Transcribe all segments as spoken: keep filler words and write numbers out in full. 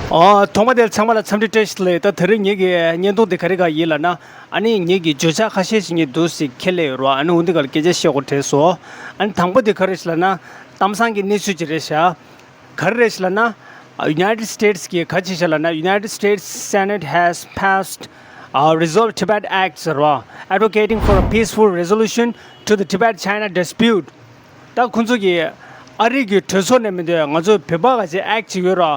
ཨོ། ཐོག་མ་དེ་ཚང་མ་ལ་འཚམས་འདྲི་བཀྲ་ཤིས་བདེ་ལེགས། ད་དེ་རིང་ངེད་ཀྱི་བརྙན་ཐུང་འདི་ག་རེ་ག་ཡིན་ལབ་ན། ཨ་ནི་ངེད་ཀྱི་བརྗོད་བྱ་ཁ་ཤས་ཤིག་ངས་འདུག་སེ་ཁས་ལེན་ཡོད་རོ། ཨ་ནི་འོ་འདི་ག་ལ་སྐད་ཆ་བཤད་དགོས་དྲན་སོང་། ཨ་ནི་དང་པོ་དེ་ག་རེ་ཞིག་ལབ་ན། གཏམ་བཟང་གི་གནས་ཚུལ་ཅིག་རེད་ཤག་ག་རེ་རེད་ཞིག་ལབ་ན། United States གིས་ག་ཅིག་བྱས་ལབ་ན། United States Senate has passed, uh, Resolve Tibet Act ཟེར་རོ། Advocating for a peaceful resolution to the Tibet-China dispute. ད་ཁོང་ཚོ་གིས་ཨ་རི་གི་གྲོས་ཚོགས་ནས་མི་འདོད་ང་ཚོ་བོད་པ་ག་ཅིག་ཨེག་ཅིག་ཡོད་ར།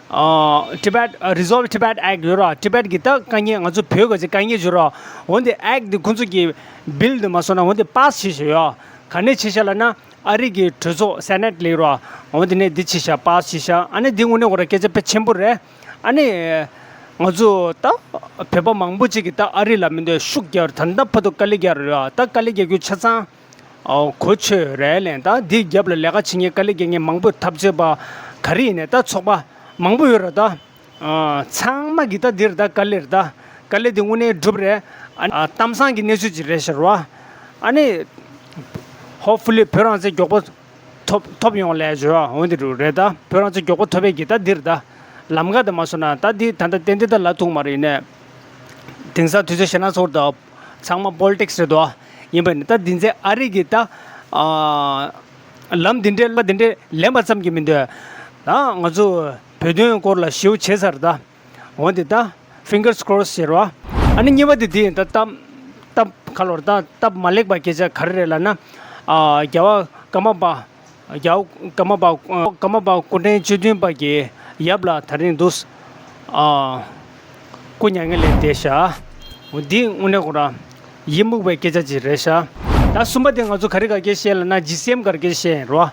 ཨ། Tibet Resolve Tibet Act ཡོད་ར། ཊི་བེཊ་གི་ད་དཀའ་ངལ་ང་ཚོ་བོད་ག་ཅིག་དཀའ་ངལ་ཡོད་ར། འོན་ཏེ་ཨེག་འདི་ཁོང་ཚོ་གིས་བིལ་འདི་མ་སོང་ན་འོན་ཏེ་པཱ་སི་བྱས་ཤག་ཡོད། ག་ནས་བྱས་ཤག་ལབ་ན། ཨ་རི་གི་གྲོས་ཚོགས་སེ་ནེཊ་ལ་ཡོད་ར། འོན་ཏེ་ནས་འདི་བྱས་ཤག་པཱ་སི་བྱས་ཤག་ཨ་ནི་འདི་དངོས་གནས་ཁོ་ར་སྐད་ཆ་དཔེ་ཆེན་པོ་རེད། ཨ་ནི་ང་ཚོ་ད་བོད་པ་མང་པོ་ཅིག་གིས་ད་ཨ་རི་ལ་མི་འདོད་ཤུགས་རྒྱག་ད་ལྟ་བར་དུ་དཀའ་ལས་རྒྱག་ར་ཡོད། ད་དཀའ་ལས་རྒྱག་རྒྱུ་ཆ་ཚང་ཨོ། གོ་ཆོད་རེད་ལན། ད་འདི་རྒྱབ་ལ་ལས་ཀ་བྱེད་མཁན་དཀའ་ལས་རྒྱག་མཁན་མང་པོ་འཐབ་རྩོད་པ་ག་རེ་ཡིན་ནས་ད་ཚོགས་པ་མང་པོ་ཡོད་རེད་ད། ཨ། ཚང་མ་གི་ད་འདིར་ད་དཀའ་ལས་རེད་ད། དཀའ་ལས་འདི་དངོས་གནས་འགྲུབ་རེད། ཨ། ཨ། གཏམ་བཟང་གི་གནས་ཚུལ་ཅིག་རེད་ཤག་ར། ཨ་ནི་ཧོབ་ཕུ་ལི་བོད་རང་བཙན་མགྱོགས་པོ་ཐོབ་ཐོབ་ཡོང་ལས་བྱོས། འོན་ཏེ་རུ་རེད་ད། བོད་རང་བཙན་མགྱོགས་པོ་ཐོབ་པའི་གི་ད་འདིར་ད་ལམ་ཁ་ད་མ་སོང་ན་ད་འདི་ད་ད་ཏན་ཏན་ད་ལ་ཐུག་མ་རེད་ནས། དེང་སང་དུས་ཚོད་ཞེ་ན་ཚོར་ད། ཚང་མ་པོ་ལི་ཊིག་སི་རེད་དོ། ཡིན་པ་ནི་ད་འདི་ཚེ་ཨ་རི་གི་ད། ཨ། ལམ་འདི་འདྲའི་ལ་འདི་འདྲའི་ལེན་པ་ཙམ་གྱིས་མི་འདོད། ད་ང་ཚོ་བོད་དོན་སྐོར་ལ་ཞེ་པོ་བྱས་ཚར་ད། འོན་ཏེ་ད་ཕིང་གར་སི་ཀོར་སི་ཟེར་བ། ཨ་ནི་གཉིས་པ་དེ་དེ་ཡིན་ད་སྟབས་སྟབས་ག་ལོར་ད་སྟབས་མ་ལེགས་པ་སྐད་ཆ་ག་རེ་རེད་ལབ་ན། ཨ། རྒྱལ་བ་ཀརྨ་པ། རྒྱལ་བ་ཀརྨ་པ་ཀརྨ་པ་སྐུ་ཕྲེང་བཅུ་བདུན་པ་གི་ཡབ་ལ་ད་རིང་འདུག་ཨ། སྐུ་མྱ་ངན་ལས་འདས་ཤག་འདི་དངོས་གནས་ཁོ་རང་ཡིད་མུག་པའི་སྐད་ཆ་ཅིག་རེད་ཤག་ད་གསུམ་པ་དེ་ང་ཚོ་ག་རེ་ག་སྐད་བཤད་ལབ་ན་ཇི་སི་ཨེམ་ག་རེ་སྐད་བཤད་ཡིན་རོ།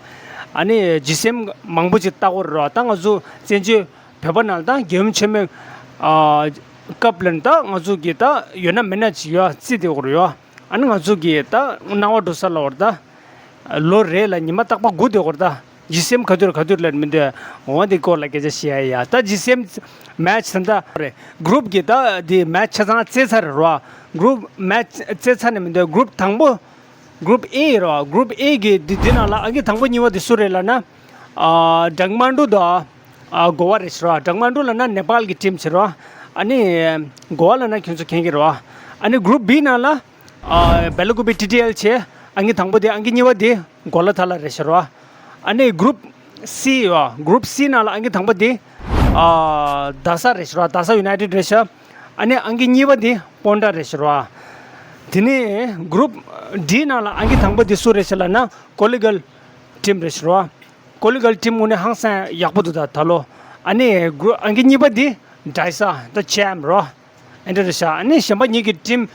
ཨ་ནི་ཇི་སི་ཨེམ་མང་པོ་ཅིག་ལྟ་གོ་རོ། ད་ང་ཚོ་བཙན་བྱོལ་བོད་པ་ནང་ད་རྒྱལ་ཡུམ་ཆེན་མོའི་ཨ། སྐབས་ལ་ད་ང་ཚོ་གི་ད་ཡོད་ན་མེད་ན་ཅིག་ཡོད་རྩིས་དེ་གོ་རོ་ཡོད། ཨ་ནི་ང་ཚོ་གི་ད་སྣང་བ་འགྲོ་ས་ལ་བར་ད། ལོ་རེ་ལ་ཉི་མ་རྟག་པ་དགུ་དེ་འགོར་ད། ཇི་སི་ཨེམ་ག་དུས་ག་དུས་ལ་མི་འདོད། འོ་འདི་སྐོར་ལ་སྐད་ཆ་བཤད་ཡ་ཡ། ད་ཇི་སི་ཨེམ་མེ་ཆི་ད་ལྟ་རེད། གུ་རུབ་གི་ད་འདི་མེ་ཆི་ཆ་ཚང་རྩེ་ཚར་རེད་རོ། གུ་རུབ་མེ་རྩེ་ཚར་ནས་མི་འདོད། གུ་རུབ་དང་པོ། གུ་རུབ་ཨེ་རོ། གུ་རུབ་ཨེ་གི་འདི་འདི་ནང་ལ་ཨང་ཀི་དང་པོ་གཉིས་པ་དེ་སུ་རེད་ལབ་ན། ཨ། ཀ་ཐ་མན་ཌུ་དང་། ཨ། གོ་བ་རེད་ཤག་རོ། ཀ་ཐ་མན་ཌུ་ལབ་ན་ནེ་པཱལ་གི་ཊིམ་བྱེད་རོ། ཨ་ནི་གོ་བ་ལབ་ན་ཁྱོད་ཚོ་མཁྱེན་གི་རོ། ཨ་ནི་གུ་རུབ་བི་ནང་ལ། ཨ། བེ་ལ་ཀུ་པི་ཊི་ཊི་ཨེལ་བྱས། ཨང་ཀི་དང་པོ་དེ། ཨང་ཀི་གཉིས་པ་དེ་གོ་ལ་ཐ་ལ་རེད་ཤག་རོ། ཨ་ནི་གུ་རུབ་སི་ཡོད། གུ་རུབ་སི་ནང་ལ་ཨང་ཀི་དང་པོ་དེ། ཨ། རྡ་ས་རེད་ཤག་རོ། རྡ་ས་ཡུ་ནའི་ཊེཌ་རེད་ཤག་ཨ་ནི་ཨང་ཀི་གཉིས་པ་དེ་སྤོན་ཊ་རེད་ཤག་རོ། དེ་ནས་གུ་རུབ་ཌི་ནང་ལ་ཨང་ཀི་དང་པོ་དེ་སུ་རེད་ཤག་ལབ་ན་ཀོ་ལི་གལ་ཊིམ་རེད་ཤག་རོ། ཀོ་ལི་གལ་ཊིམ་དངོས་གནས་ཧང་སང་ཡག་པོ་འདུག་ད་ད་ལོ། ཨ་ནི་གུ་རུབ་ཨང་ཀི་གཉིས་པ་དེ་ཌའི་ས་ད་ཅེམ་རོ། ཨེ་འདྲ་རེད་ཤག་ཨ་ནི་གཞན་པ་གཉིས་ཀྱི་ཊིམ་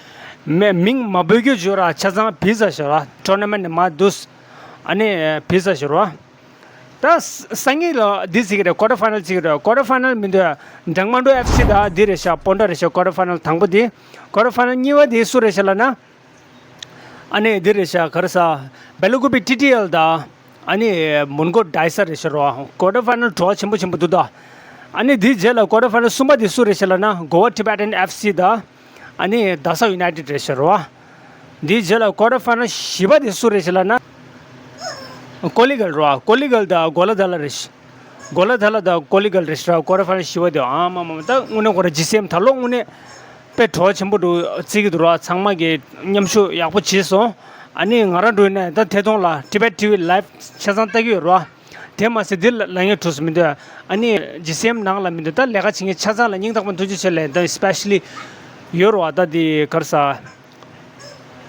མེ་མིང་མ་འབོད་རྒྱུ་བརྗོད་ར་ཆ་ཚང་བི་ཛ་ཤག་ར། ཊོར་ན་མེན་ཊི་ནས་མར་བསྡུས། ཨ་ནི་བི་ཛ་ཤག་ར། ད་སང་ཉིན་ལ་འདི་ཚིག་རེད། ཀོ་ཊར་ཕའི་ནལ་ཚིག་རེད། ཀོ་ཊར་ཕའི་ནལ་མི་འདུག་ཀ་ཐ་མན་ཌུ་ཨེཕ་སི་ད་འདི་རེད་ཤག་སྤོན་ཊ་རེད་ཤག་ཀོ་ཊར་ཕའི་ནལ་དང་པོ་འདི། ཀོ་ཊར་ཕའི་ནལ་གཉིས་པ་འདི་སུ་རེད་ཤག་ལབ་ན། ཨ་ནི་འདི་རེད་ཤག་ག་རེ་ཟ། བེ་ལ་ཀུ་པི་ཊི་ཊི་ཨེལ་དང་། ཨ་ནི་མོན་གྷོ་ཌའི་ས་རེད་ཤག་རོ། ཀོ་ཊར་ཕའི་ནལ་བྲོ་བ་ཆེན་པོ་ཆེན་པོ་འདུག་ད། ཨ་ནི་འདིའི་རྗེས་ལ་ཀོ་ཊར་ཕའི་ནལ་གསུམ་པ་དེ་སུ་རེད་ཤག་ལབ་ན་གོ་བ་ཊི་བེ་ཊན་ཨེཕ་སི་དང་། ཨ་ནི་རྡ་ས་ཡུ་ནའི་ཊེཌ་རེད་ཤག་རོ། འདིའི་རྗེས་ལ་ཀོ་ཊར་ཕའི་ནལ་བཞི་པ་དེ་སུ་རེད་ཤག་ལབ་ན། ཀོ་ལི་གལ་རོ། ཀོ་ལི་གལ་དང་གོ་ལ་ཐ་ལ་རེད་ཤག་གོ་ལ་ཐ་ལ་དང་ཀོ་ལི་གལ་རེད་ཤག་རོ། ཀོ་ཊར་ཕའི་ནལ་བཞི་པ་དེ། ཨ་མ་མ་མ། ད་དངོས་གནས་ཁོ་ར་ཇི་སི་ཨེམ་ད་ལོ་དངོས་གནས། དཔེ་བྲོ་བ་ཆེན་པོ་འདུག་བརྩི་གི་འདུག་ར། ཚང་མ་གིས་མཉམ་ཞུགས་ཡག་པོ་བྱས་སོང་། ཨ་ནི་ང་རང་འགྲོ་ཡིན་ན་ད་ཐད་གཏོང་ལ་ཊི་བེཊ་ཊི་ཝི་ལའེབ་ཆ་ཚང་ལྟ་གི་ཡོད་ར། དེ་མ་ཟད་འདི་ལ་ལ་ངས་གྲུབ་སུ་མི་འདུག་ཨ་ནི་ཇི་སི་ཨེམ་ནང་ལ་མི་འདུག་ད་ལས་ཀ་བྱེད་མཁན་ཆ་ཚང་ལ་སྙིང་ཐག་པ་ཐུགས་རྗེ་ཆེ་ལབ། ད་སི་པེ་ཤ་ལི་ཡོད་ར་བ། ད་འདི་ག་རེ་ཟ།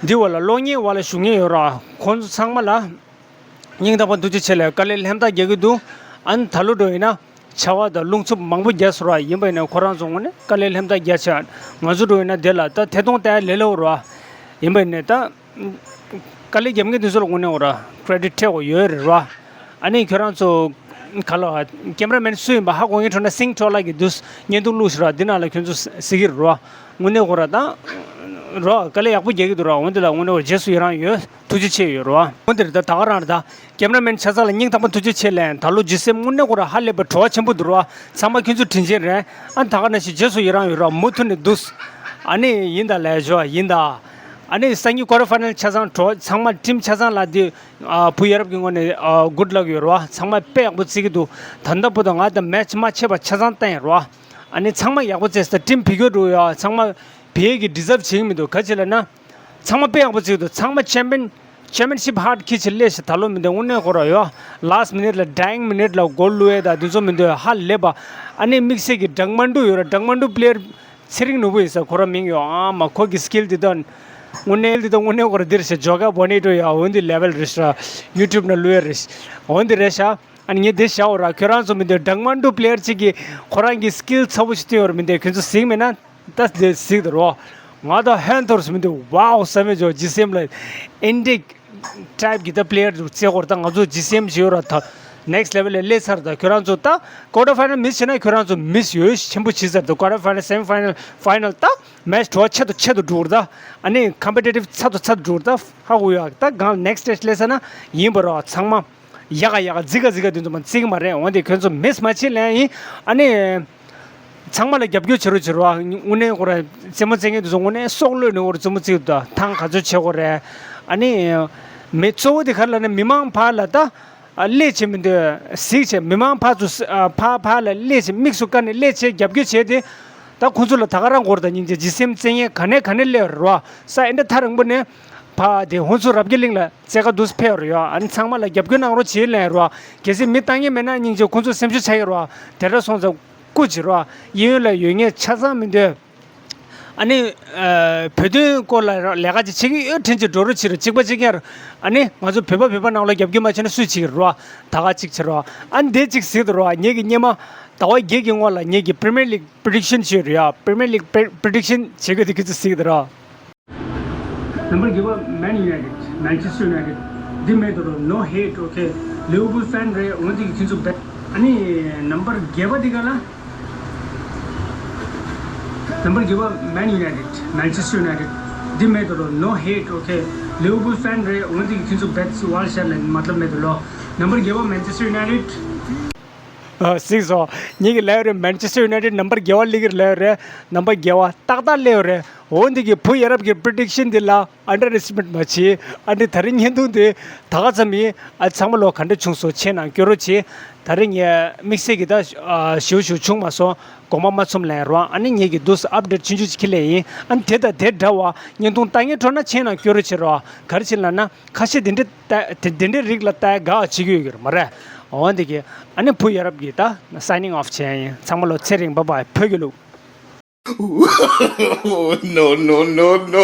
འདི་བ་ལ་གློག་བརྙན་བ་ལ་ཞུགས་མཁན་ཡོད་ར། ཁོང་ཚོ་ཚང་མ་ལ་སྙིང་ཐག་པ་ཐུགས་རྗེ་ཆེ་ལབ། དཀའ་ལས་ལྷན་ཐག་རྒྱག་གི་འདུག་ཨ་ནི་ད་ལོ་འགྲོ་ཡིན་ན། ཆར་པ་དང་རླུང་འཚུབ་མང་པོ་རྒྱག་སོང་ར། ཡིན་པ་ཡིན་ན་ཁོ་རང་ཚོ་དངོས་གནས་དཀའ་ལས་ལྷན་ཐག་རྒྱག་ཆེ། ང་ཚོ་འགྲོ་ཡིན་ན་དེ་ལ་ད་ཐད་གཏོང་བལྟ་ཡ་ལས་སླ་པོ་ར། ཡིན་པ་ཡིན་ན་ད་དཀའ་ལས་རྒྱབ་མཁན་དེ་ཚོ་ལ་དངོས་གནས་འོ་ར་ཀེ་རེ་ཌིཊ་སྤྲད་དགོས་ཡོད་རེད་ར། ཨ་ནི་ཁྱོད་རང་ཚོ་ག་ལ་ཀེམ་ར་མེན་སུ་ཡིན་པ་ཧ་གོ་མཁན་འཕྲོད་ན་སིང་འཕྲོ་ལགས་ཀྱིས་འདུག་བརྙན་ཐུང་བླུགས་ཤིག་ར། འདི་ནང་ལ་ཁྱོད་ཚོ་གཟིགས་ཀྱི་རེད་ར། དངོས་གནས་འོ་ར་ད་ར་དཀའ་ལས་ཡག་པོ་རྒྱག་གི་འདུག་ར། འོན་ཏེ་ལ་དངོས་གནས་འོ་ར་རྗེས་སུ་ཡི་རང་ཡོད། ཐུགས་རྗེ་ཆེ་ཡོད་རོ། འོན་ཏེ་རེད་ད། ད་ག་རང་རེད་ད། ཀེམ་ར་མེན་ཆ་ཚང་ལ་སྙིང་ཐག་པ་ཐུགས་རྗེ་ཆེ་ལན། ད་ལོ་ཇི་སི་ཨེམ་དངོས་གནས་ཁོ་ར་ཧ་ལས་པའི་བྲོ་བ་ཆེན་པོ་འདུག་རོ། ཚང་མ་ཁྱོད་ཚོ་དྲིན་ཆེན་རེད། ཨ་ད་ག་ནང་བཞིན་རྗེས་སུ་ཡི་རང་ཡོད་རོ། མུ་མཐུད་ནས་འདུག་ཨ་ནི་ཡིན་ད་ལས་ཞོ་ཡིན་ད། ཨ་ནི་སང་ཉིན་ཀོ་ཊར་ཕའི་ནལ་ཆ་ཚང་འགྲོ། ཚང་མ་ཊིམ་ཆ་ཚང་ལ་འདི་ཨ་བུ་ཡ་རབས་ཀྱི་ངོས་ནས་ཨ་གུཌ་ལག་ཡོད་རེད་བ། ཚང་མ་དཔེ་ཡག་པོ་རྩེ་གི་འདུག་ད་ལྟ་བར་དུ་ང་དང་མེ་ཆི་མ་ཆད་པ་ཆ་ཚང་བཏང་ཡོད་རེད་བ། ཨ་ནི་ཚང་མ་ཡག་པོ་རྩེས་ད། ཊིམ་བི་གོ་འགྲོ་ཡོད། ཚང་མ་བི་གི་ཌི་ཛརབ་བྱེད་ཀྱི་མི་འདུག་ག་ཅི་ལབ་ན། ཚང་མ་དཔེ་ཡག་པོ་བརྩེ་གི་འདུག་ཚང་མ་ཆེམ་པིན་ཆེམ་པིན་ཤིབ་ཧ་ཁྱེར་ཆེ་སླེབས་ཤག་ད་ལོ་མི་འདུག་དངོས་གནས་ཁོ་རང་ཡོད། ལཱསྚ་མི་ནིཊ་ལ་ཌའིང་མི་ནིཊ་ལ་གོལ་བླུ་ཡས་དང་དེ་ཚོ་མི་འདུག་ཧ་ལས་པ། ཨ་ནི་དམིགས་བསལ་གྱི་ཌག་མན་ཌུ་ཡོད་ར། ཌག་མན་ཌུ་པི་ལེ་ཡར་ཚེ་རིང་ནོར་བུ་ཡིན་ས། ཁོ་རང་མིང་ཡོད། ཨ་མ་ཁོ་གི་སི་ཀིལ་འདི་དང་དངོས་གནས་འདི་དང་དངོས་གནས་ཁོ་རང་འདིར་ཤ་ཇོ་ག་བོ་ནི་ཏོ་ཡ་འོ་འདི་ལེ་ཝལ་རེད་ཤག་ཡུ་ཊུབ་ནང་བླུག་ཡ་རེད། འོ་འདི་རེད་ཤག་ཨ་ནི་ངས་འདི་བཞག་འོ་ར། ཁྱོད་རང་ཚོ་མི་འདོད་ཌག་མན་ཌུ་པི་ལེ་ཡར་གཅིག་གིས་ཁོ་རང་གི་སི་ཀིལ་ཚ་པོ་ཞིག་བསྟན་ཡོད་ར། མི་འདོད་ཁྱོད་ཚོ་གཟིགས་མེད་ན་ད་འདི་གཟིགས་དང་རོ། ང་ད་ཧན་ཐོར་སི་མི་འདོད་ཝའོ་བསམ་མེད་ཇོ་ཇི་སི་ཨེམ་ལ་ཨིན་ཌིག་ཊའིབ་ཀྱི་ད་པི་ལེ་ཡར་རྩེ་སྐོར་ད་ང་ཚོ་ཇི་སི་ཨེམ་ཞིག་ཡོད་ར། ད་ནེག་སི་ཊི་ལེ་ཝལ་ལ་སླེབས་ཚར། ད་ཁྱོད་རང་ཚོ་ད་ཀོ་ཊར་ཕའི་ནལ་མིས་བྱས་ན་ཁྱོད་རང་ཚོ་མིས་ཡོད་ཆེན་པོ་བྱེད་ཚར། ད་ཀོ་ཊར་ཕའི་ནལ་སེ་མི་ཕའི་ནལ་ཕའི་ནལ་ད་མེ་ཆི་འགྲོ་བ་ཆེད་དུ་ཆེད་དུ་འགྲོ་གི་རེད། ད་ཨ་ནི་ཀམ་པི་ཊི་ཊིབ་ཚ་དུ་ཚ་དུ་འགྲོ་གི་རེད། ད་ཧ་གོ་ཡ། ད་གང་ནེག་སི་ཊི་སི་ཊེ་ཇི་སླེབས་ཚར་ན་ཡིན་པ་རོ། ཚང་མ་ཡག་ག་ཡག་ག་རྫིག་ག་རྫིག་ག་དེ་ཚོ་མ་རྩེ་གི་མ་རེད། འོན་ཏེ་ཁྱོད་ཚོ་མིས་མ་བྱེད་ལན་ཡིན། ཨ་ནི་ཚང་མ་ལ་རྒྱབ་སྐྱོར་བྱེད་རོགས་བྱེད་རོགས། དངོས་གནས་ཁོ་ར་རྩེད་མོ་རྩེ་མཁན་དེ་ཚོ་དངོས་གནས་སྲོག་བློས་ནས་ཁོ་ར་རྩེད་མོ་རྩེ་གི་འདུག་ད་ཐང་ག་ཚོད་བྱེད་དགོས་རེད། ཨ་ནི་མི་གཙོ་བོ་དེ་ག་རེ་ལབ་ན་མི་མང་ཕར་ལ་ད་སླེབས་བྱེད་མི་འདོད་གཟིགས་བྱེད། མི་མང་ཕར་ཚུར་ཕར་ཕར་ལ་སླེབས་བྱེད་དམིགས་སུ་བཀར་ནས་སླེབས་བྱེད་རྒྱབ་སྐྱོར་བྱེད་དེ། ད་ཁོང་ཚོ་ལ་ད་ག་རང་འགོར་ད་སྙིང་རྗེ། ཇི་སི་ཨེམ་རྩེ་མཁན་ག་ནས་ག་ནས་སླེབས་རོ། ས་ཨེ་འདྲ་ཐག་རིང་པོ་ནས་ཕར་དེ་ཧོན་སུར་རབ་རྒྱས་གླིང་ལ་རྩེ་ག་འདུག་སེ་ཕེབས་རོ་ཡོ། ཨ་ནི་ཚང་མ་ལ་རྒྱབ་སྐྱོར་གནང་རོགས་བྱེད་ལན་རོ། གལ་སྲིད་མི་བཏང་མཁན་མེད་ན་སྙིང་རྗེ་ཁོང་ཚོ་སེམས་ཤུགས་ཆག་གི་རོ། དེ་འདྲ་སོང་ཙང་སྐུ་མཁྱེན་རོ། གཡས་གཡོན་ལ་ཡོད་མཁན་ཆ་ཚང་མི་འདོད། ཨ་ནི་ཨ་བོད་དོན་སྐོར་ལ་རོ་ལས་ཀ་ཅིག་བྱེད་ཀྱི་ཡོད་དྲན་ཅིག་འགྲོ་རོགས་བྱེད་རོ། གཅིག་པ་གཅིག་རྐྱང་རོ། ཨ་ནི་ང་ཚོ་བོད་པ་བོད་པ་ནང་ལ་རྒྱབ་སྐྱོར་མ་བྱས་ན་སུས་བྱེད་ཀྱི་རོ། ད་ག་གཅིག་བྱེད་རོ། ཨ་ནི་དེ་གཅིག་གཟིགས་དང་རོ། ངེད་ཀྱི་སྔོན་མ་ཟླ་བ་བརྒྱད་ཀྱི་སྔོན་ལ་ངེད་ཀྱི་པི་རི་མི་ཡར་ལིག་པི་རི་ཌིག་ཤན་བྱས་རེད་ཡ། པི་རི་མི་ཡར་ལིག་པི་རི་ཌིག་ཤན་བྱེད་དགོས་དེ་ཁྱེད་ཚོ་གཟིགས་དང་རོ། ནམ་པར་བརྒྱད་པ་Man United, Manchester United. འདི་མེད་དུ་རོ། No hate, okay. Liverpool fan རེད། འོན་ཏེ་ཁྱེད་ཚོ་བེད། ཨ་ནི་ནམ་པར་བརྒྱད་པ་འདི་ག་ལ། ནམ་པར་བརྒྱད་པ་Man United, Manchester United. འདི་མེད་དུ་རོ། No hate, okay. Liverpool fan རེད། འོན་ཏེ་ཁྱེད་ཚོ་བེད་ཝལ་ཤར་ལ་མ་ལྟ་མེད་དུ་ལོ། ནམ་པར་བརྒྱད་པ་Manchester United. ཨ་གཟིགས་སོ། ངེད་ཀྱི་ལབ་ཡོད་རེད། Manchester United ནམ་པར་བརྒྱད་པ་སླེབས་ཀྱི་རེད་ལབ་ཡོད་རེད། ནམ་པར་བརྒྱད་པ་ཏག་ཏག་སླེབས་ཡོད་རེད། འོ་འདི་གི་བུ་ཡ་རབས་ཀྱི་པི་རི་ཌིག་ཤན་འདི་ལ་ཨན་ཌར་ཨེ་སི་ཊི་མེཊ་མ་བྱེད། ཨ་འདི་ད་རིང་བརྙན་ཐུང་འདི་ད་ག་ཙམ་ཡིན། ཨ་ཚང་མ་ལོ་ག་འདྲ་བྱུང་སོང་། ཆེ་ནང་སྐྱོར་རོགས་བྱེད། ད་རིང་ངས་དམིགས་བསལ་གྱི་ད་ཨ་ཞེ་པོ་ཞིག་བྱུང་མ་སོང་། དགོངས་པ་མ་ཚོམ་ལན་རོགས། ཨ་ནི་ངེད་ཀྱི་འདུག་སེ་ཨབ་ཌེཊ་ཆུང་ཆུང་ཅིག་ཁྱེར་ལེ་ཡིན། ཨ་ནི་དེ་དང་དེ་འདྲ་བ་བརྙན་ཐུང་ལྟ་མཁན་འཕྲོ་ན་ཆེ་ནང་སྐྱོར་རོགས་བྱེད་རོགས། ག་རེ་བྱེད་ལབ་ན། ཁ་ཤས་དེ་འདྲའི་ལྟ་དེ་དེ་འདྲའི་རིགས་ལ་ལྟ་ཡ་དགའ་བ་བྱེད་ཀྱི་ཡོད་ཀྱི་རེད་མ་རེད། འོ་འདི་གི་ཨ་ནི་བུ་ཡ་རབས་ཀྱི་ད་སའེ་ནིང་ཨོཕ་བྱས་ཡིན། ཚང་མ་ལོ་ཚེ་རིང་། བྷའི་བྷའི། བོད་ཀྱི་ལུགས། Oh, no, no, no, no.